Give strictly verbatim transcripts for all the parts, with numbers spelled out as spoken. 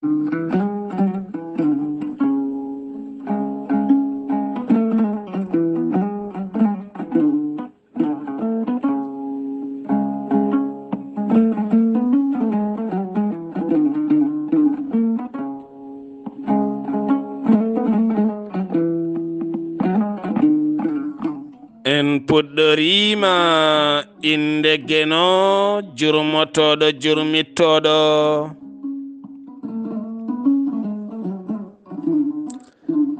En puɗɗoriima innde Geno, jurmotooɗo, jurmittooɗo.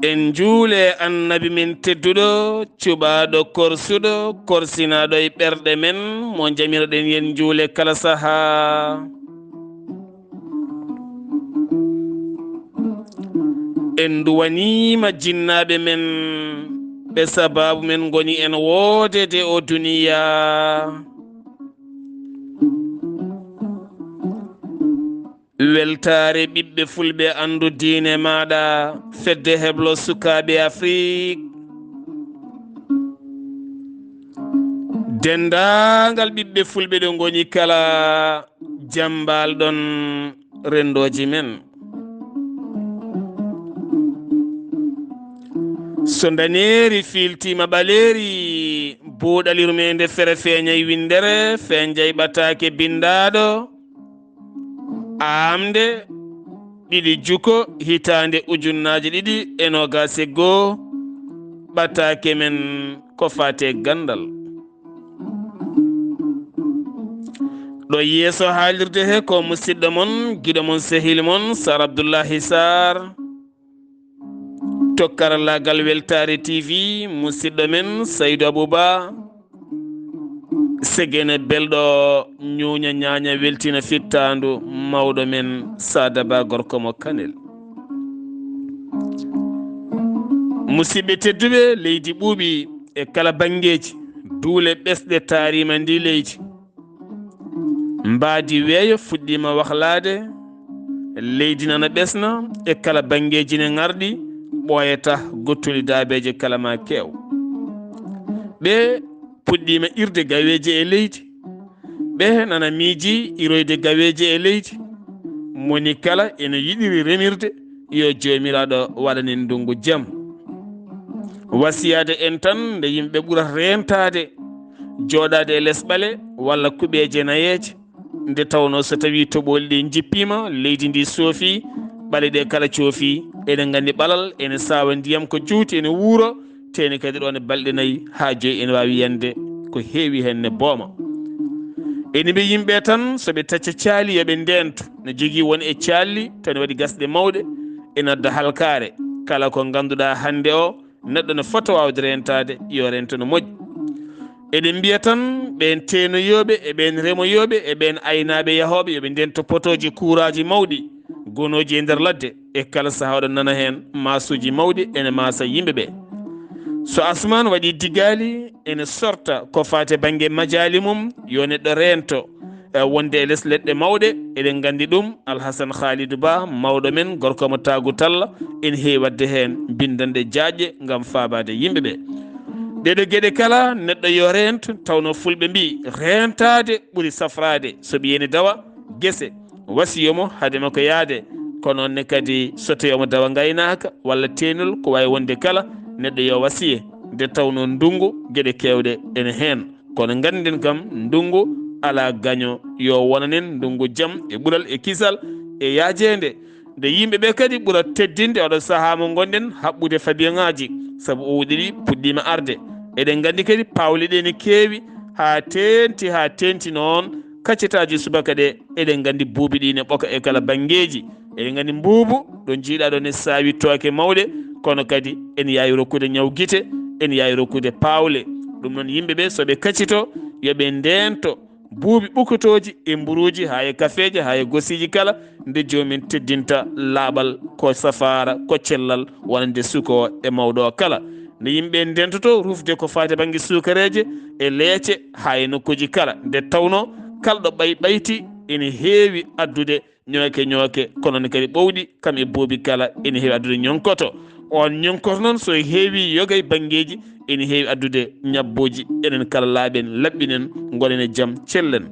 En njuule Annabi men tedduɗo, cuɓaaɗo, korsuɗo, korsinaaɗo e ɓerɗe men, mo njamiroɗen yen njuule kala sahaa. En nduwaniima jinnaaɓe men, ɓe sabaabu men ngoni en woodede o duniyaa. Weltaare ɓiɓɓe fulɓe, anndu diine maaɗa, fedde heblo sukaaɓe Afrik. Denndaangal ɓiɓɓe fulɓe ɗo ngoni kala, jam mbaal-ɗon renndooji men. So ndaneeri fiiltiima ɓaleeri, buuɗal yurmeende fere feeñay winndere, feeñay ɓataake binndaaɗo, aamde ɗiɗi juko hitaande ujunnaaje ɗiɗi e noogaas e goo, ɓataake men ko faati e ganndal. Ɗo yeeso haalirde he ko musiɗɗo mon, giɗo mon, sehil mon, Sar Abdullahi Sar. To karallaagal Weltaare T V, musiɗɗo men Saydu Abuba, Segene belɗo, ñuuña ñaaña, weltina fittaandu mawɗo men Saada Ba gorko mo Kanel. Musiɓɓe tedduɓe, leydi ɓuuɓi e kala banngeeji, duule ɓesɗe taariima ndi leydi. Mbaadi weeyo fuɗɗiima wahlaade, leydi nana ɓesna e kala banngeeji ne ŋarɗi, ɓooyata gottuli daabeeje kala ma keew. Ɓe puɗɗiima irde gaweeje e leydi. Ɓe nana miiji iroyde gaweeje e leydi. Moni kala ene yiɗiri remirde, yo Joomiraaɗo waɗan en ndunngu jam. Wasiyaade en tan nde yimɓe ɓurata reentaade, jooɗaade e les ɓale walla kuɓeeje nayeeje. Nde tawnoo so tawii toɓooli ɗi njippiima, leydi ndi soofii, ɓale ɗe kala coofii, eɗen nganndi ɓalal ene saawa ndiyam ko juuti, ene wuuro, teeni kadi ɗoon e balɗe nayi haa joyi ene waawi yande ko heewi heen ne booma. Ene mbiyi yimɓe tan so ɓe tacca caali yo ɓe ndeentu, ne jogii won e caalli to ne waɗi gasɗe mawɗe, ene adda halkaare. Kala ko ngannduɗaa hannde o, neɗɗo ne fota waawde reentaade, yo reento no moƴƴi. Eɗen mbiya tan ɓeen teenoyooɓe e ɓeen remoyooɓe e ɓeen aynaaɓe yahooɓe yo ɓe ndento potooji kuuraaji mawɗi gonooji e nder ladde, e kala sahaa oɗon nana heen maasuuji mawɗi ene maasa yimɓe ɓe. So asmaan waɗii digaali ene sorta ko faati e bannge majaali mum, yo neɗɗo reento, e wonde e les leɗɗe mawɗe, eɗen nganndi ɗum. Alhasan Khalidou Ba, mawɗo men, gorko mo Taagu Talla, ene heewi waɗde heen binndanɗe jaajɗe ngam faabaade yimɓe ɓe. Ɗeɗo geɗe kala, neɗɗo yo reento, tawnoo fulɓe mbiyi, reentaade ɓuri safraade. So ɓiye ne dawa gese, wasiyo mo hade makko yahde. Kono noon ne kadi, so tawii omo dawa ngaynaaka walla teenol, ko waawi wonde kala, neɗɗo yo wasiye, nde tawnoo ndunngu geɗe keewɗe ene heen. Kono ngannden kam, ndunngu alaa gaño, yo wonan en ndunngu jam e ɓural e kisal e yaajeende. Nde yimɓe ɓe kadi ɓura teddinde oɗo sahaa mo ngonɗen, haɓɓude fabiyoŋaaji, sabu owɗi ɗi puɗɗiima arde. Eɗen nganndi kadi paawle ɗe ne keewi, haa teenti, haa teenti noon, kaccitaaji subaka ɗe, eɗen nganndi buubi ɗi ne ɓoka e kala banngeeji. Eɗen nganndi mbuubu ɗo njiiɗaa ɗo ne saawi tooke mawɗe, kono kadi ene yaawi rokkude ñaw gite, ene yaawi rokkude paawle. Ɗum noon, yimɓe ɓe, so ɓe kaccito, yo ɓe ndeento buubi ɓukotooji e mburuuji, haa e kafeeje, haa e gosiiji kala, nde joomum en teddinta laaɓal, ko safaara, ko cellal, wonande suko o e mawɗo o kala. Nde yimɓe ndeentoto rufde ko faati bannge sukareeje e leece, haa e nokkuuji kala, nde tawnoo kala ɗo ɓay ɓayti ene heewi addude ñooke ñooke, kono ne kadi ɓowɗi, kam e buubi kala, ene heewi addude ñonkoto. Oon ñonkoto noon, so heewi yoga e banngeeji, ene heewi addude ñabbuuji. Enen kala laaɓen, laɓɓinen, ngonen e jam, cellen.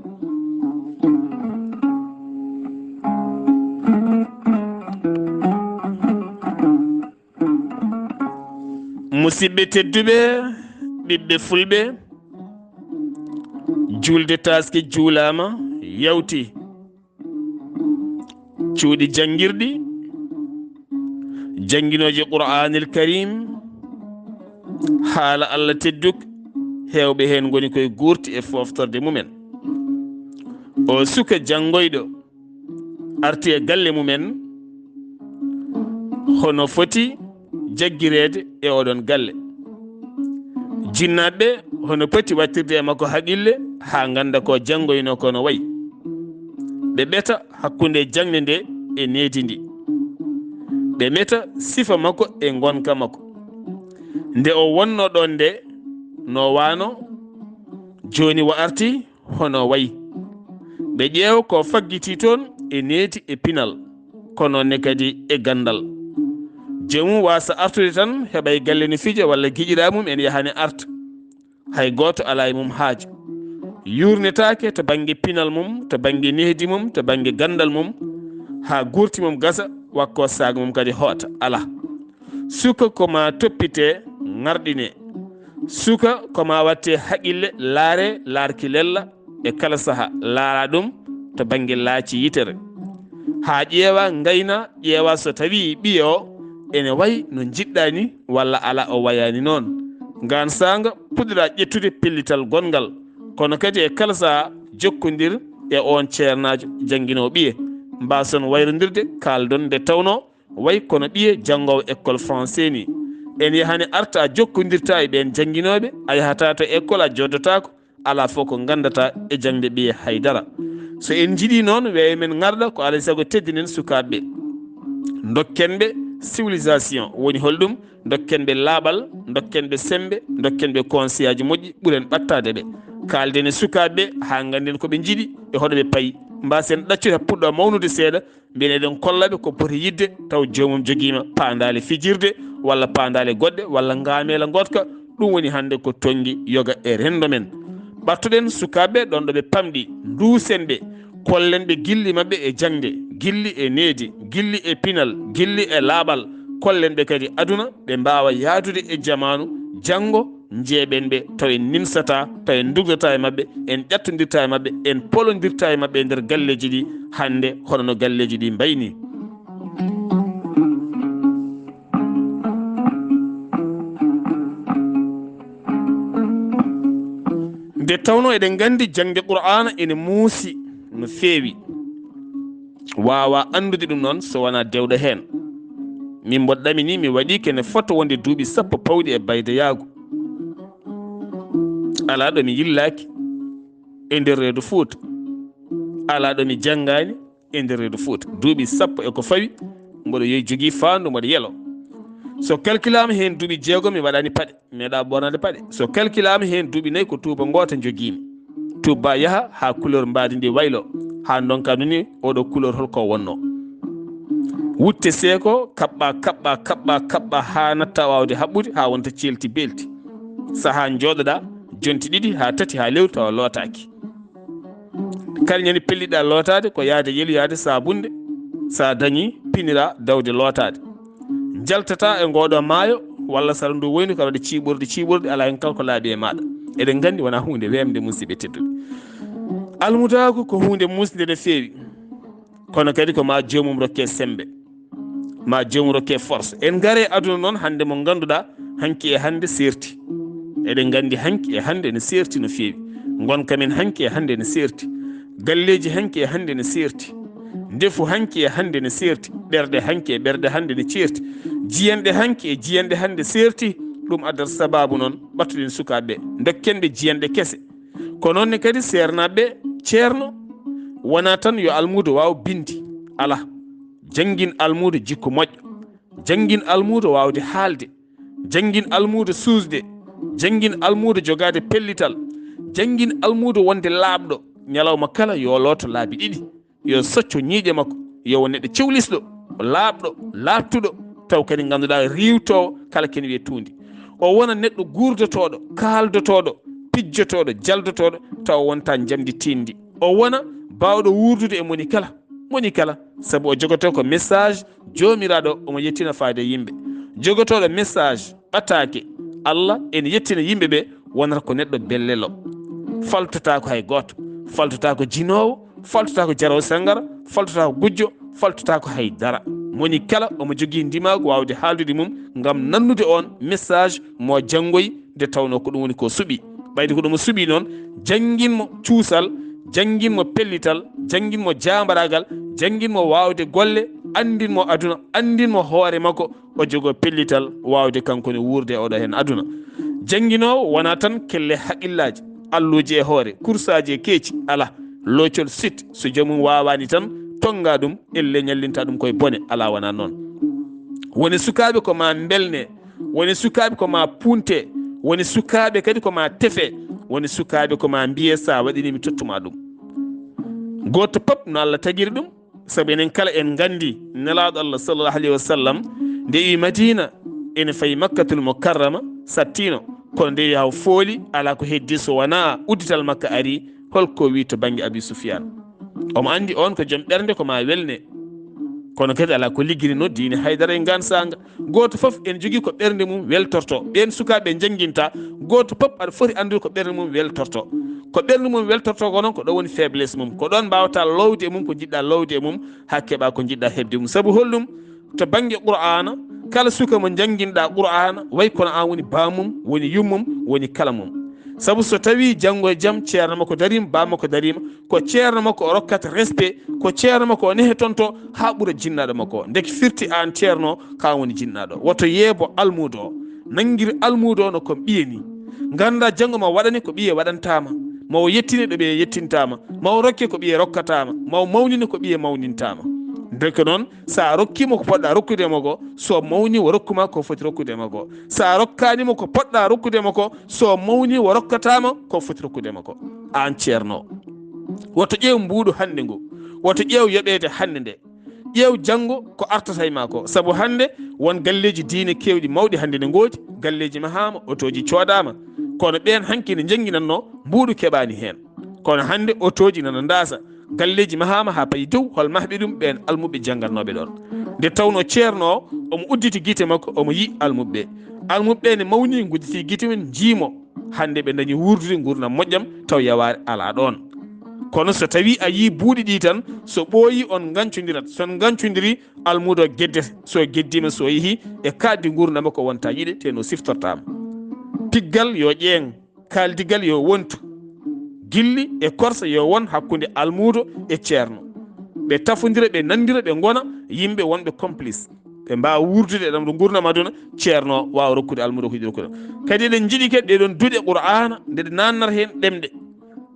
Musidɓe tedduɓe, ɓiɓɓe fulɓe, juulde taaske juulaama, yawti. Cuuɗi janngirɗi, jannginooji Qur'aanil Kariim, haala Allah tedduk, heewɓe heen ngoni koye guurti e fooftorde mumen. O suka janngoyɗo arti e galle mumen, hono foti jaggireede e oɗon galle. Jinnaaɓe hono poti wattirde e makko haqille haa ngannda ko janngoynoo ko no wayi. Ɓe ɓeta hakkunde jaŋde nde e needi ndi. Ɓe meta sifa makko e ngonka makko. Nde o wonnoo ɗoon nde no waano, jooni o arti hono wayi. Ɓe ƴeewa ko faggitii toon e needi e pinal, ko noon ne kadi e ganndal. Joomum waasa artude tan, heɓa e galle ne fija walla giƴiraaɓe mum en yaha ne arta. Hay gooto alaa e mum haaju. Yuurnetaake to bannge pinal mum, to bannge nehdi mum, to bannge ganndal mum, haa guurti mum gasa, wakko saago mum kadi hoota. Alaa. Suka ko ma toppite, ŋarɗine. Suka ko ma watte haqille, laare, laarki lella, e kala saha, laara ɗum to bannge laaci yitere. Haa ƴeewa, ngayna, ƴeewa so tawi ɓiye o ene wayi no njiɗɗa ni, walla alaa o wayaani noon. Ngaan saanga, puɗɗoɗa ƴettude pellital gonngal. Kono kadi e kala saha, jokkondir e oon ceernaajo jannginoowo ɓiye. Mbaason wayrondirde, kaaldon nde tawnoo, way kono ɓiye janngoowo école français ni. En yaha ne arta, a jokkondirta e ɓeen jannginooɓe, a yahata to école, a joddotaako, alaa fof ko nganndata e jaŋde ɓiye hay dara. So en njiɗi noon, weeyo men ŋarɗa, ko alaa e sago teddinen sukaaɓe ɓe. Ndokken ɓe civilisation, woni holɗum? Ndokken ɓe laaɓal, ndokken ɓe semmbe, ndokken ɓe konsiyaaji moƴƴi, ɓuren ɓattaade ɓe. Kaalden e sukaaɓe ɓe haa ngannden ko ɓe njiɗi e hoɗo ɓe payi. Mbaasen ɗaccude haa puɗɗa mawnude seeɗa, mbiyen eɗen kolla ɓe ko poti yiɗde, taw joomum jogiima paandaale fijirde, walla paandaale goɗɗe, walla ngaameela ngoɗka. Ɗum woni hannde ko tonngi yoga e renndo men. Ɓattoɗen sukaaɓe ɓe ɗoon ɗo ɓe pamɗi, nduusen ɓe, kollen ɓe gilli maɓɓe e jaŋde, gilli e needi, gilli e pinal, gilli e laaɓal, kollen ɓe kadi aduna, ɓe mbaawa yahdude e jamaanu, janngo njeeɓen ɓe, taw en nimsataa, taw en ndugdataa e maɓɓe, en ƴattondirtaa e maɓɓe, en polondirtaa e maɓɓe e nder galleeji ɗi hannde, hono no galleeji ɗi mbayi ni. Nde tawnoo eɗen nganndi jaŋde Qur'aana ene muusi no feewi, waawaa anndude ɗum noon so wonaa dewɗo heen. Min mboɗo ɗamini, mi waɗii kene fota wonde duuɓi sappo pawɗi e baydeyaagu. Alaa ɗo mi yillaaki e nder reedu Fuuta. Alaa ɗo mi janngaani e nder reedu Fuuta. Duuɓi sappo e ko fawi, mboɗo yehi jogii faandu, mboɗo yelo. So kalkilaama heen duuɓi jeegom, mi waɗaani paɗe, mi meeɗaa ɓornaade paɗe. So kalkilaama heen duuɓi nayi, ko tuuba ngoota njogiimi. Tuuba yaha haa couleur mbaadi ndi waylo, haa ndonka nuni oɗo couleur hol ko wonnoo. Wutte seeko, kaɓɓa, kaɓɓa, kaɓɓa, kaɓɓa, haa natta waawde haɓɓude, haa wonta ceelti beelti. Sahaa njooɗoɗaa, jonte ɗiɗi haa tati haa lewru tawa lootaaki. Kala ñande pelliɗaa lootaade ko yahde yeloyaade saabunde, so a dañii, piniraa dawde lootaade. Njaltataa e ngooɗoo maayo, walla sara ndu woynu ka waɗa ciiɓorɗi, ciiɓorɗi, alaa heen kala ko laaɓi e maaɗa. Eɗen nganndi wonaa huunde weemde, musidɓe tedduɓe. Almudaagu ko huunde muusnde no feewi, kono kadi ko ma joomum rokke semmbe, ma joomum rokke force. En ngare aduna noon hannde mo ngannduɗaa hanki e hannde seerti. Eɗen nganndi hanki e hannde ne seerti no feewi. Ngonka men hanki e hannde ne seerti. Galleeji hanki e hannde ne seerti. Ndefu hanki e hannde ne seerti. Ɓerɗe hanki e ɓerɗe hannde ne ceerti. Jiyanɗe hanki e jiyanɗe hannde seerti. Ɗum addata sabaabu noon ɓattuɗen sukaaɓe ɓe. Ndokken ɓe jiyanɗe kese. Ko noon ne kadi seernaaɓe ɓe, ceerno wonaa tan yo almuudo waaw binndi. Alaa. Janngin almuudo jikku moƴƴo. Janngin almuudo waawde haalde. Janngin almuudo suusde. Janngin almuudo jogaade pellital. Janngin almuudo wonde laaɓɗo. Ñalawma kala yo looto laabi ɗiɗi. Yo socco ñiiƴe makko. Yo won neɗɗo cewlisɗo, laaɓɗo, laaɓtuɗo, taw kadi ngannduɗaa riiwtoowo kala kene wiyee tuundi. O wona neɗɗo guurdotooɗo, kaaldotooɗo, pijjotooɗo, jaldotooɗo, taw o wonta njamndi tiiɗndi. O wona baawɗo wuurdude e moni kala, moni kala, sabu o jogotoo ko message Joomiraaɗo, omo yettina faade e yimɓe. Jogotooɗo message ɓataake, Allah ene yettina yimɓe ɓe, wonata ko neɗɗo bellelo. Faltotaako hay gooto. Faltotaako jinoowo, faltotaako jaroowo sangara, faltotaako gujjo, faltotaako hay dara. Mo woni kala omo jogii ndimaagu waawde haaldude mum ngam nannude oon message mo janngoyi, nde tawnoo ko ɗum woni ko suɓi. Ɓayde ko ɗum o suɓi noon, janngin mo cuusal, janngin mo pellital, janngin mo jaambaraagal, janngin mo waawde golle, anndin mo aduna, anndin mo hoore makko, o jogoo pellital waawde kanko ne wuurde e oɗo heen aduna. Jannginoowo wonaa tan kelle haqillaaji, alluuji e hoore, kursaaji e keeci, alaa. Loocol sit, so joomum waawaani tan, tonngaa ɗum, ellee ñallinta ɗum koye bone, alaa wonaa noon. Woni sukaaɓe ko maa mbelnee, woni sukaaɓe ko maa puuntee, woni sukaaɓe kadi ko maa tefee, woni sukaaɓe ko maa mbiyee so a waɗinii mi tottu maa ɗum. Gooto pop no Allah tagiri ɗum, sabu enen kala en nganndi Nelaaɗo Allah sallallahu alayhi wa sallam nde wi Madiina ene fayi Makkatul Mukarrama sattiino, kono nde wi haa fooli alaa ko heddii so wonaa uddital makka ari, holko wi to bannge Abi Sufyaan? Omo anndi oon ko joom ɓernde ko maa welnee, kono kadi alaa ko ligginoo diine haydara e ngaan saanga. Gooto fof ene jogii ko ɓernde mum weltortoo. Ɓeen sukaaɓe njannginta, gooto fof aɗa foti anndude ko ɓernde mum weltortoo. Ko ɓernde mum weltortoo ko noon, ko ɗo woni faiblesse mum. Ko ɗoon mbaawata loowde e mum ko njiɗɗaa loowde e mum, haa keɓaa ko njiɗɗaa heɓde mum. Sabu holɗum? To bannge Qur'aana, kala suka mo njannginɗaa Qur'aana, way kono aan woni baamum, woni yummum, woni kala mum. Sabu so tawii janngo e jam ceerno makko dariima, baaba makko dariima, ko ceerno makko o rokkata respect, ko ceerno makko o nehetonto haa ɓura jinnaaɗo makko o. Ndeke firti aan ceerno, ko aan woni jinnaaɗo. Woto yeebo almuudo o. Nanngir almuudo o no ko ɓiye ni. Nganndaa janngo ma waɗane ko ɓiye waɗantaa ma. Ma o yettine ɗo ɓiye yettintaa ma. Ma o rokke ko ɓiye rokkataa ma. Ma o mawnine ko ɓiye mawnintaa ma. Ndeke noon, so a rokkii mo ko poɗɗaa rokkude mo ko, so o mawni o rokku ma ko foti rokkude ma ko. So a rokkaani mo ko poɗɗaa rokkude mo ko, so o mawni o rokkataa ma ko foti rokkude ma ko. Aan ceerno o. Woto ƴeew mbuuɗu hannde ngu. Woto ƴeew yoɓeede hannde nde. Ƴeew janngo ko artata e maa ko. Sabu hannde won galleeji diine keewɗi mawɗi hannde ne ngoodi. Galleeji mahaama, otooji coodaama. Kono ɓeen hanki ne njannginannoo mbuuɗu keɓaani heen. Kono hannde otooji nana ndaasa. Galleeji mahaama haa payi dow, hol mahɓe ɗum? Ɓeen almuɓɓe janngannooɓe ɗoon. Nde tawnoo ceerno o, omo udditi gite makko, omo yi'i almuɓɓe. Almuɓɓe ne mawni, ngudditi gite mum, njii mo. Hannde ɓe ndañi wuurdude nguurndam moƴƴam, taw yawaare alaa ɗoon. Kono so tawii a yii buuɗi ɗi tan, so ɓooyi on ngancondirat. So on ngancondiri, almuudo gedde, so geddiima, so yehi e kaaɗdi nguurndam ko wonta yiɗe, te no siftortaama. Piggal yo ƴeeŋ, kaaldigal yo wontu. Gilli e korsa yo won hakkunde almuudo e ceerno. Ɓe tafondira, ɓe nanndira, ɓe ngona yimɓe wonɓe complice. Ɓe mbaawa wuurdude e ɗam ɗo nguurndam aduna, ceerno waawa rokkude almuudo ko yiɗi rokkude. Kadi eɗen njiɗi kadi ɗee ɗoon duɗe Qur'aana, nde ɗe naannata heen ɗemɗe.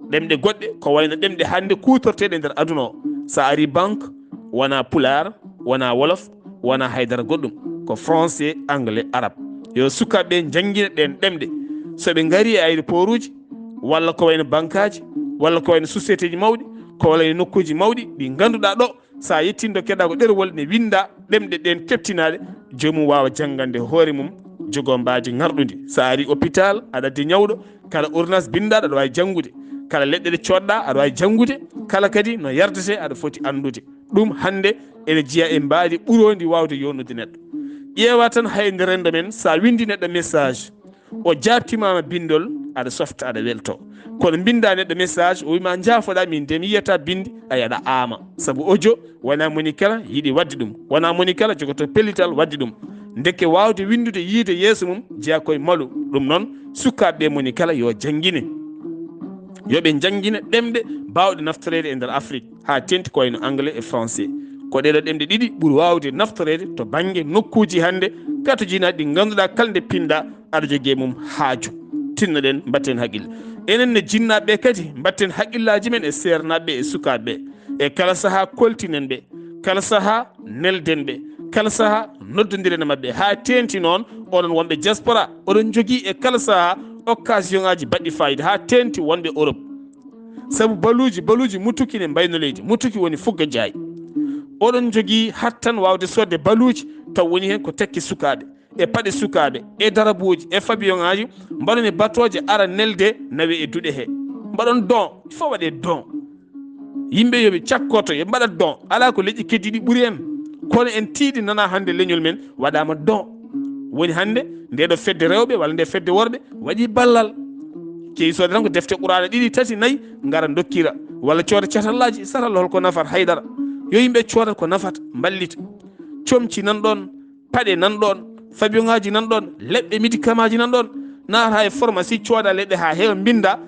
Ɗemɗe goɗɗe, ko wayno ɗemɗe hannde kuutorteeɗe nder aduna o. So a ari banque, wonaa Pulaar, wonaa Wolof, wonaa haydara goɗɗum. Ko français, anglais, arabe. Yo sukaaɓe ɓe njanngina ɗeen ɗemɗe. So ɓe ngari e aéroport uji, walla ko wayno bankaaji, walla ko wayno société ji mawɗi, ko wayno nokkuuji mawɗi ɗi ngannduɗaa ɗo, so a yettii ɗo keɗaa ko ɗerewol ne winnda ɗemɗe ɗeen keɓtinaaɗe, joomum waawa janngande hoore mum, jogoo mbaadi ŋarɗundi. So a ari hôpital, aɗa addi ñawɗo, kala ordonnance binndaaɗo aɗa waawi janngude, kala leɗɗe ɗe coodɗaa aɗa waawi janngude, kala kadi no yardetee aɗa foti anndude. Ɗum hannde ene jeyaa e mbaadi ɓuroondi waawde yooɗnude neɗɗo. Ƴeewaa tan hay nder renndo men, so a winndi neɗɗo message, o jaabtiima ma binndol, aɗa softa, aɗa weltoo. Kono mbinndaa neɗɗo message, o wii ma njaafoɗaa, min de mi yiyataa binndi, a aɗa aama. Sabu audio, wonaa moni kala yiɗi waɗde ɗum. Wonaa moni kala jogotoo pellital waɗde ɗum. Ndeke waawde winndude, yiyde yeeso mum, jeyaa ko e malu. Ɗum noon, sukaaɓe ɓe moni kala yo janngine. Yo ɓe njanngina ɗemɗe baawɗe naftoreede e nder Afrik, haa teeŋti ko wayno anglais e français. Ko ɗee ɗoo ɗemɗe ɗiɗi ɓuri waawde naftoreede to bannge nokkuuji hannde katojinaaɗi ɗi ngannduɗaa kala nde pinɗaa aɗa jogii e mum haaju. Tinnoɗen, mbatten haqqille. Enen ne jinnaaɓe ɓe kadi, mbatten haqqillaaji men e seernaaɓe ɓe e sukaaɓe ɓe. E kala sahaa koltinen ɓe, kala sahaa nelden ɓe, kala sahaa noddondiren e maɓɓe. Haa teeŋti noon, oɗon wonɓe diaspora, oɗon njogii e kala sahaa occasion ŋaaji baɗɗi faayiida, haa teeŋti wonɓe Europe. Sabu baluuji, baluuji mutuki ne mbayno leydi, mutuki woni fugga jaay. Oɗon njogii hattan waawde soodde baluuji, taw woni heen ko tekke sukaaɓe, e paɗe sukaaɓe, e darabuuji, e fabiyoŋaaji, mbaɗon e batooje ara nelde nawe e duɗe he. Mbaɗon don, il faut waɗee don. Yimɓe yo ɓe cakkoto, yo ɓe mbaɗa don. Alaa ko leƴƴi keddiiɗi ɓuri en. Kono en tiiɗi nana hannde leñol men waɗaama don. Woni hannde, nde ɗo fedde rewɓe walla nde fedde worɓe waɗi ballal. Kewi soode tan ko defte Qur'aana ɗiɗi, tati, nayi, ngara ndokkira. Walla cooda catallaaji, satalla hol ko nafata? Haydara. Yo yimɓe cooda ko nafata, mballita. Comci nan ɗoon, paɗe nan ɗoon, fabiyoŋaaji nan ɗoon, leɗɗe médicament ji nan ɗoon. Naata e pharmacie, cooda leɗɗe haa heewa, mbinnda,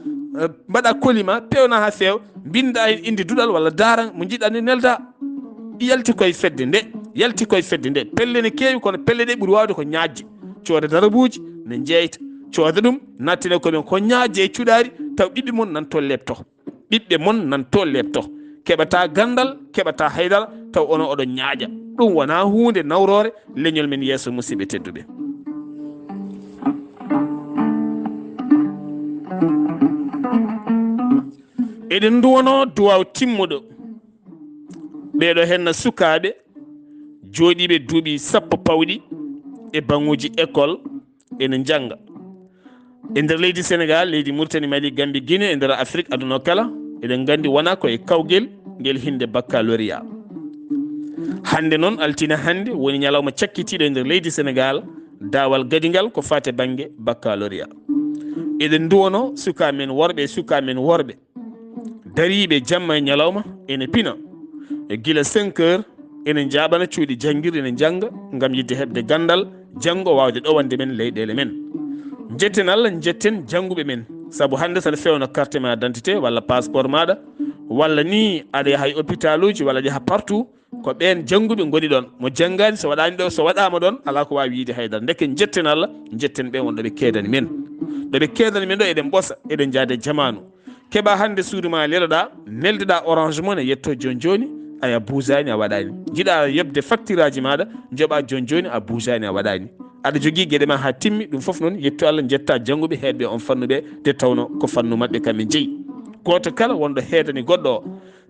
eh, mbaɗa colis ma, pewna haa feewa, mbinnda heen innde duɗal walla daara mo njiɗɗaa nde nelda. Yalti koye fedde nde, yalti koye fedde nde. Pelle ne keewi, kono pelle ɗe ɓuri waawde ko ñaajje. Cooda darabuuji, ne njeeyta. Cooda ɗum, nattine ko men ko ñaajje e cuɗaari, taw ɓiɓɓe mon nan to leepto. Ɓiɓɓe mon nan to leepto. Keɓataa ganndal, keɓataa haydara, taw onon oɗon ñaaƴa. Ɗum wonaa huunde nawroore leñol men yeeso, musidɓe tedduɓe. Eɗen nduwanoo duwaaw timmuɗo. Ɓeeɗo henna sukaaɓe jooɗiiɓe duuɓi sappo pawɗi e baŋuuji école ene njannga. E nder leydi Senegaal, leydi Muritani, Mali, Gambi, Gine, e nder Afrik, aduna o kala, eɗen nganndi wonaa ko e kawgel ngel hinnde baccalauréat. Hannde noon, altine hannde, woni ñalawma cakkitiiɗo e nder leydi Senegaal, daawal gadingal ko faati e bannge baccalauréat. Eɗen nduwanoo sukaaɓe men worɓe e sukaaɓe men worɓe dariiɓe jamma e ñalawma ene pina. E gila cinq heures, ene njaaɓana cuuɗi janngirɗi, ene njannga ngam yiɗde heɓde ganndal janngo waawde ɗowande men leyɗeele men. Njetten Allah, njetten jannguɓe men, sabu hannde so aɗa fewna carte ma d'identité walla passeport maaɗa, walla ni aɗa yaha e hôpitaluuji walla aɗa yaha partout, ko ɓeen jannguɓe ngoni ɗoon. Mo janngaani, so waɗaani ɗo, so waɗaama ɗoon, alaa ko waawi yiide haydara. Ndeke njetten Allah, njetten ɓeen wonɓe ɓe keedani men. Ɗo ɓe keedani men ɗo, eɗen ɓosa, eɗen njaada e jamaanu. Keɓa hannde suudu ma leloɗaa, neldeɗaa Orange Money, yetto jooni jooni, aya buujaani, a waɗaani. Njiɗa yoɓde facture aji maaɗa, njoɓa jooni jooni, a buujaani, a waɗaani. Aɗa jogii geɗe ma haa timmi, ɗum fof noon yetto Allah, njetta jannguɓe heedɓe on fannu ɓe, nde tawno ko fannu maɓɓe kam ɓe jeyi. Gooto kala wonɗo heedani goɗɗo o.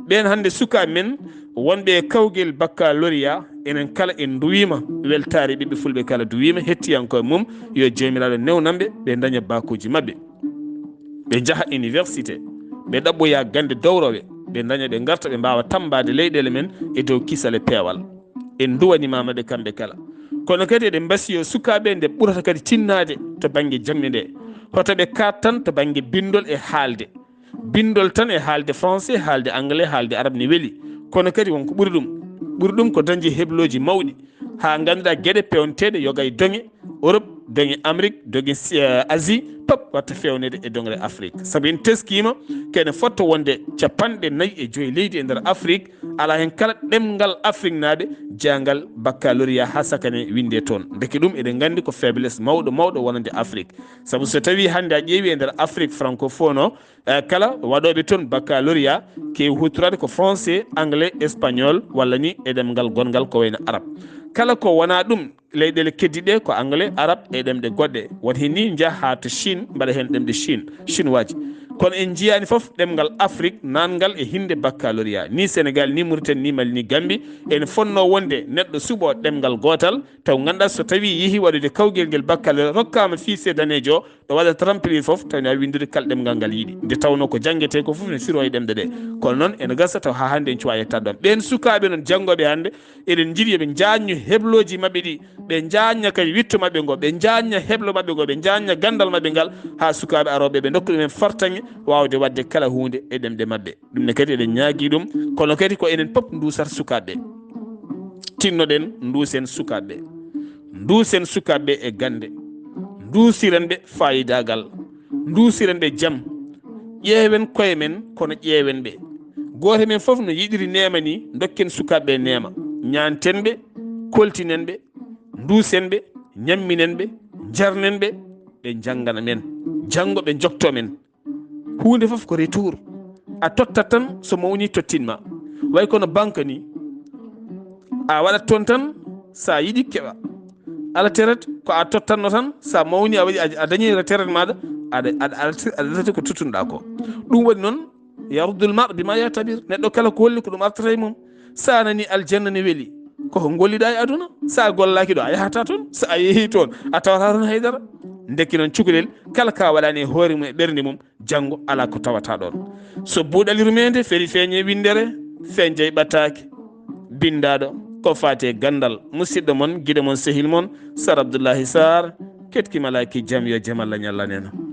Ɓeen hannde sukaaɓe men wonɓe e kawgel baccalauréat, enen kala en nduwiima weltaare, ɓiɓɓe fulɓe kala duwiima hettiyankooɓe mum, yo Joomiraaɗo newnan ɓe, ɓe ndaña bakuuji maɓɓe. Ɓe njaha université, ɓe ɗaɓɓoya gannde dowrowe, ɓe ndaña, ɓe ngarta, ɓe mbaawa tammbaade leyɗeele men e dow kisal e peewal. En nduwaniima maɓɓe kamɓe kala. Kono kadi eɗen mbasiyo sukaaɓe nde ɓurata kadi tinnaade to bannge jaŋde nde. Hoto ɓe kaat tan to bannge binndol e haalde. Binndol tan e haalde français, haalde anglais, haalde arab ne weli. Kono kadi wonko ɓuri ɗum. Ɓuri ɗum ko dañde heblooji mawɗi. Haa ngannduɗaa geɗe peewnteeɗe yoga e doŋe Europe, doŋe Amérique, doŋe si-, eh, Asie, pop watta feewneede e doŋre Afrique. Sabu en teskiima, ko ene fotto wonde capanɗe nayi e joy leydi e nder Afrique, alaa heen kala ɗemngal Afriknaaɓe jaangal baccalauréat haa sakane winndee toon. Ndeke ɗum eɗen nganndi ko faiblesse mawɗo, mawɗo wonande Afrique. Sabu so tawii hannde a ƴeewi e nder Afrique francophone o, eh, kala waɗooɓe toon baccalauréat keewi huutoraade ko français, anglais, espagnol, walla ni e ɗemngal gonngal ko wayno arab. Kala ko wonaa ɗum, leyɗeele keddiiɗe ko anglais, arab e ɗemɗe goɗɗe. Won heen ni njaha haa to Chine, mbaɗa heen ɗemɗe Chine, chinois ji. Kono en njiyaani fof ɗemngal Afrique naatngal e hinnde baccalauréat. Ni Senegaal, ni Mauritanie, ni Mali, ni Gambie, ene fotnoo wonde neɗɗo suɓoo ɗemngal gootal, taw ngannduɗaa so tawii yehii waɗude kawgel ngel baccalauréat, rokkaama fichier daneejo o, ɗo waɗata remplir fof, taw ene waawi winndude kala ɗemngal ngal yiɗi. Nde tawnoo ko janngetee ko fof ne firoo e ɗemɗe ɗe. Kono noon ene gasa taw haa hannde en cuwaa yettaade ɗoon. Ɓeen sukaaɓe noon janngooɓe hannde, eɗen njiɗi yo ɓe njaajno heblooji maɓɓe ɗi, ɓe njaajna kadi wiɗto maɓɓe ngo, ɓe njaajna heblo maɓɓe ngo, ɓe njaajna ganndal maɓɓe ngal, haa sukaaɓe arooɓe ɓe ndokka ɗumen fartaŋŋe waawde waɗde kala huunde e ɗemɗe maɓɓe. Ɗum ne kadi eɗen ñaagii ɗum, kono kadi ko enen pop nduusata sukaaɓe ɓe. Tinnoɗen, nduusen sukaaɓe ɓe. Nduusen sukaaɓe ɓe e gannde. Nduusiren ɓe faayidaagal. Nduusiren ɓe jam. Ƴeewen koye men, kono ƴeewen ɓe. Gooto men fof no yiɗiri neema ni, ndokken sukaaɓe ɓe neema. Ñaanten ɓe, koltinen ɓe, nduusen ɓe, ñamminen ɓe, njarnen ɓe, ɓe njanngana men. Janngo ɓe njoktoo men. Huunde fof ko retour. A tottat tan, so mawni tottin ma. Way kono banque ni. A waɗat toon tan, so a yiɗi keɓa. Ala teret, ko a tottatno tan, so a mawni, a waɗi, a, a dañi retraite maaɗa, aɗa, aɗa, aɗa, aɗa reta ko tottunoɗaa ko. Ɗum waɗi noon, yaruddul mar bima yatabir. Neɗɗo kala ko holli ko ɗum artata e mum. So a nani aljanna ne weli, koko golliɗaa e aduna. So a gollaaki ɗo, a yahata toon. So a yehii toon, a tawata toon haydara. Ndeke noon cukalel, kala ka waɗaani e hoore mum e ɓernde mum, janngo alaa ko tawata ɗoon. So buuɗal yurmeende feri feeñe winndere, feeñjay ɓattaake, binndaaɗo, Ko faati e ganndal, musidɗo mon, giɗo mon, sehil mon, Sar Abdullahi Sar, ketki malaaki jam yo jam Allah ñallan en.